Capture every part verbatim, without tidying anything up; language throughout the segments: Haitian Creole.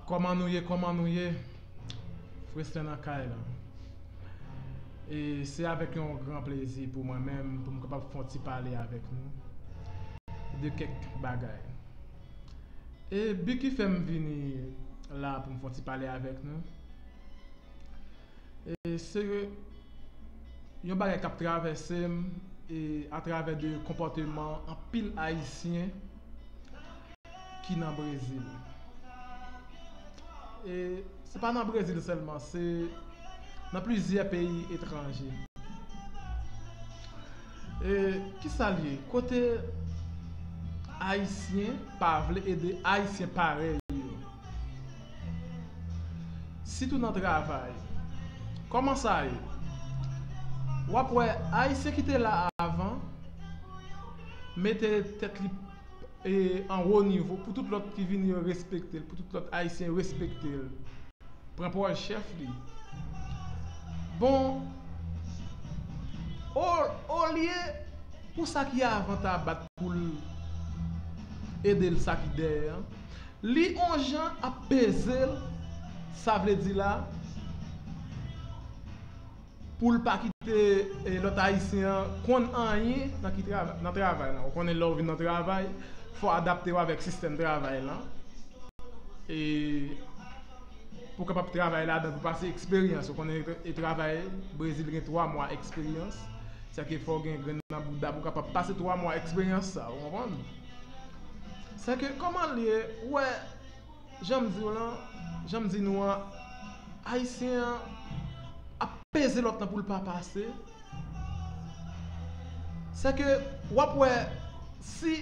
Kòman nou ye, kòman nou ye? Freslin nan kay la. E se avèk yon gran plezi pou mwen menm, pou m kapab fè yon ti pale avèk nou de kèk bagay. E bi ki fè m vini la pou m fè yon ti pale avèk nou, e se yon bagay k ap travèse m, e atravè de konpòteman anpil Ayisyen ki nan Brezil. E se pa nan Brezil sèlman, se nan plizyè peyi etranje. E kisa l ye? Kote Ayisyen pa vle ede Ayisyen parèy yo. Sitou nan travay. Kòman sa ye? W ap wè Ayisyen ki te la avan mete tèt li e, an wo nivo pou tout lòt ki vini yo respekte l, pou tout lòt Ayisyen yo respekte l. Pran pòz chèf li. Bon, o, olye pou sa ki avan ta bat pou l ede l sa ki dèyè an, li on jan ap peze l, sa vle di la, pou l pa kite e, lòt Ayisyen an konn anyen nan ki trava- nan travay la. Ou konnen lè w vin nan travay, fò w adapte w avèk sistèm travay la. E pou w kapab travay ladan, pou pase eksperyans. Ou konnen e, travay Brezil gen twa mwa eksperyans. Sèke fò w gen grenn nan bouda pou w kapab pase twa mwa eksperyans sa, ou konprann? Sèke kòman l ye, ou wè, jan m di w lan, jan m di nou an, Ayisyen an ap peze lòt lan pou l pa pase. Sèke w ap wè si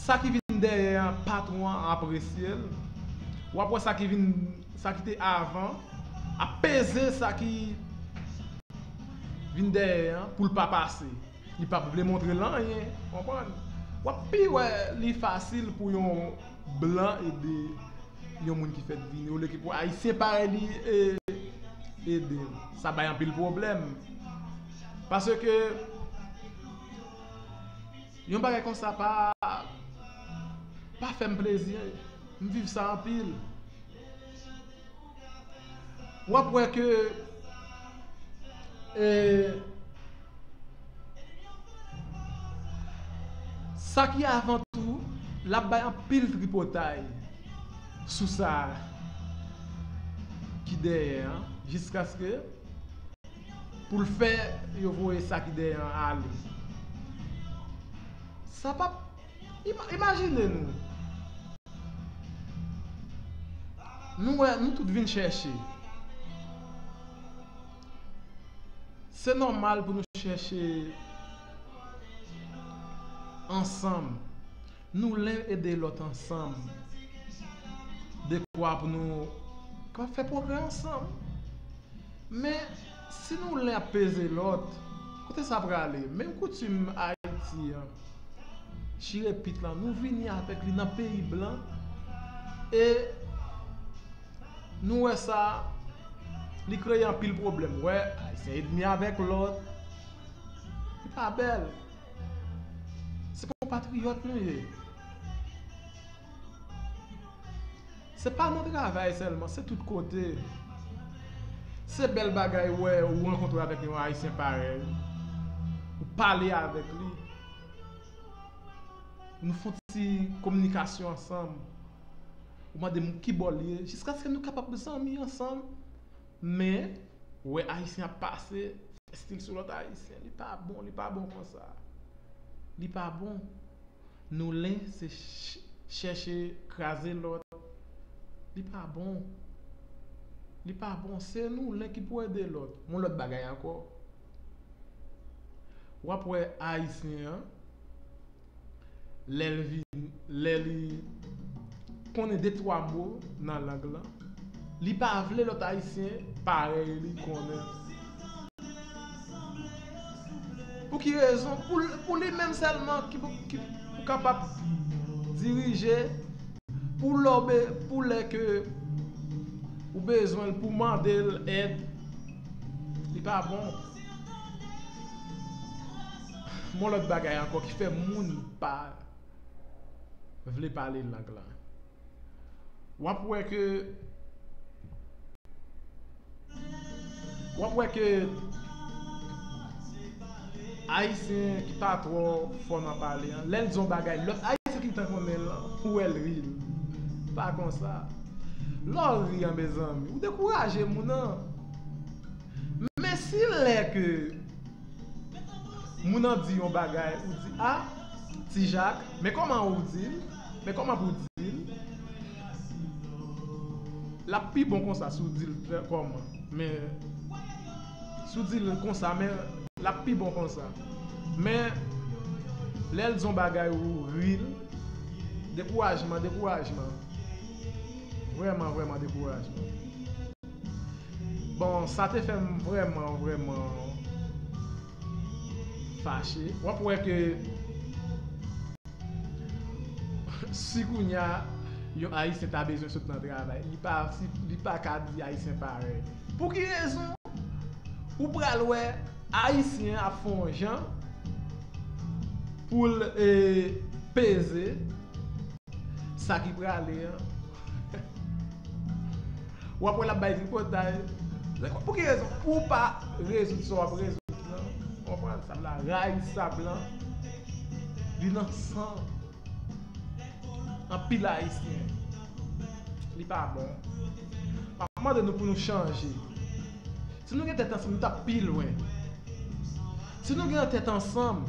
sa ki vin dèyè an, patwon an apresye l, w ap wè sa ki vin, sa ki te avan ap peze sa ki vin dèyè an pou l pa pase. Li p ap vle montre l anyen, konprann? W ap pi wè li fasil pou yon blan ede yon moun ki fèk vini, olye ke pou Ayisyen parèy li e, ede l. Sa bay anpil pwoblèm. Paske yon bagay konsa pa, pa fè m plezi. M viv sa anpil. W ap wè ke e, sa ki avan tou, l ap bay anpil tripotay sou sa ki dèyè an, jiskaske pou l fè yo voye sa ki dèyè an ale. Sa p ap, ima- imajine nou. Nou wè, nou tout vin chèche. Se nòmal pou nou chèche ansanm. Nou len ede lòt ansanm. Dekwa pou nou ka fè pwogrè ansanm. Men, si nou len ap peze lòt, kote sa prale? Menm koutim Ayiti an, chire pit lan, nou vini avèk li nan peyi blan, e nou wè sa, li kreye anpil pwoblèm. Wè, Ayisyen enmi avèk lòt, li pa bèl. Se konpatriyòt nou ye. Se pa nan travay sèlman, se tout kote. Se bèl bagay, ou wè, ou rankontre avèk yon Ayisyen parèy, ou pale avèk li, nou fè yon ti kominikasyon ansanm, ou mande m ki bò l ye, jiskaske nou kapab zanmi ansanm. Men, ou wè Ayisyen ap pase, fè stil sou lòt Ayisyen, li pa bon, li pa bon konsa. Li pa bon. Nou len se ch- chèche kraze lòt. Li pa bon. Li pa bon. Se nou len ki pou ede lòt. Yon lòt bagay ankò. W ap wè Ayisyen an, lè l vin, lè li konnen de twa mo nan lang lan, li pa vle lòt Ayisyen parèy li konnen. Pou ki rezon? Pou, pou li menm sèlman ki, ki pou kapab dirije, pou lè w be- pou lè ke ou bezwen l, pou mande l èd, li pa bon. Yon lòt bagay ankò ki fè moun pa vle pale lang lan. W ap wè ke w ap wè ke Ayisyen ki pa twò fò nan pale an, lè l di yon bagay, lòt Ayisyen ki gentan konnen l, ou wè l ri l. Pa konsa. Lè w ri an, mezanmi, ou dekouraje moun nan. Men si lè ke moun nan di yon bagay, ou di, "A, Ti Jak, men kòman ou di l? Men kòman pou w di l?" L ap pi bon konsa si w di l kòman. Men si w di l konsa, men l ap pi bon konsa. Men lè l di yon bagay, ou ri l, dekourajman, dekourajman. Vrèman, vrèman dekourajman. Bon, sa te fè m vrèman, vrèman fache. W ap wè ke si kounye a yon Ayisyen ta bezwen sot nan travay, li pa, si, li pa ka di Ayisyen parèy. Pou ki rezon ou pral wè Ayisyen ap fè yon jan pou l, e, peze sa ki prale an? W ap wè l ap bay tripotay. Pou ki rezon? Pou w pa rezoud sa w ap rezoud lan. Ou konprann? Sa vle rayisab lan, li nan san anpil Ayisyen. Li pa bon. M ap mande nou pou nou chanje. Si nou gen tèt ansanm, nou t ap pi lwen. Si nou gen tèt ansanm,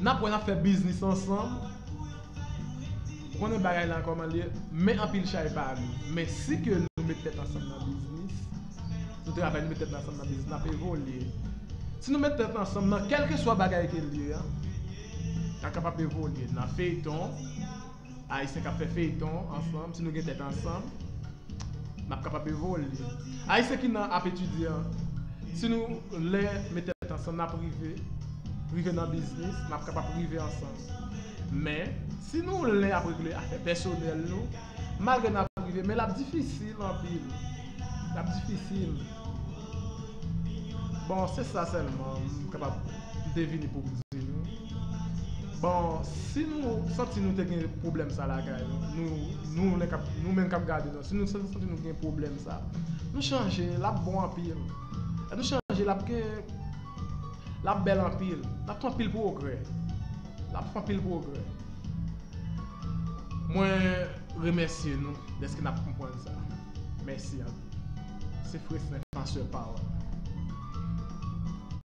n ap wè n ap fè biznis ansanm. Ou konnen bagay la kòman l ye, men anpil chay pa lou. Men si ke nou met tèt ansanm nan biznis, nou travay, nou met tèt ansanm nan biznis, n ap evolye. Si nou met tèt ansanm nan kèlkeswa bagay ke l ye a, n ap kapab evolye nan feyton, Ayisyen k ap fè feyton ansanm, si nou gen tèt ansanm, n ap kapab evolye. Ayisyen ki nan ap etidye an, si nou lè met tèt ansanm, n ap rive, rive nan biznis, n ap kapab rive ansanm. Men, si nou lè ap regle afè pèsonèl nou, malgre n ap rive, men l ap difisil anpil. L ap difisil. Bon, se sa sèlman m kapab, m te vini pou m di nou. Bon, si nou santi nou te gen pwoblèm sa lakay nou, nou, nou menm k ap, nou menm k ap gade nou, si nou santi nou gen pwoblèm sa, nou chanje, l ap bon anpil. Lè nou chanje, l ap gen, l ap bèl anpil. N ap fè anpil pwogrè. N ap fè anpil pwogrè. Mwen remèsye nou dèske n ap konprann sa. Mèsi a nou. Se Freslin, pasè pawòl.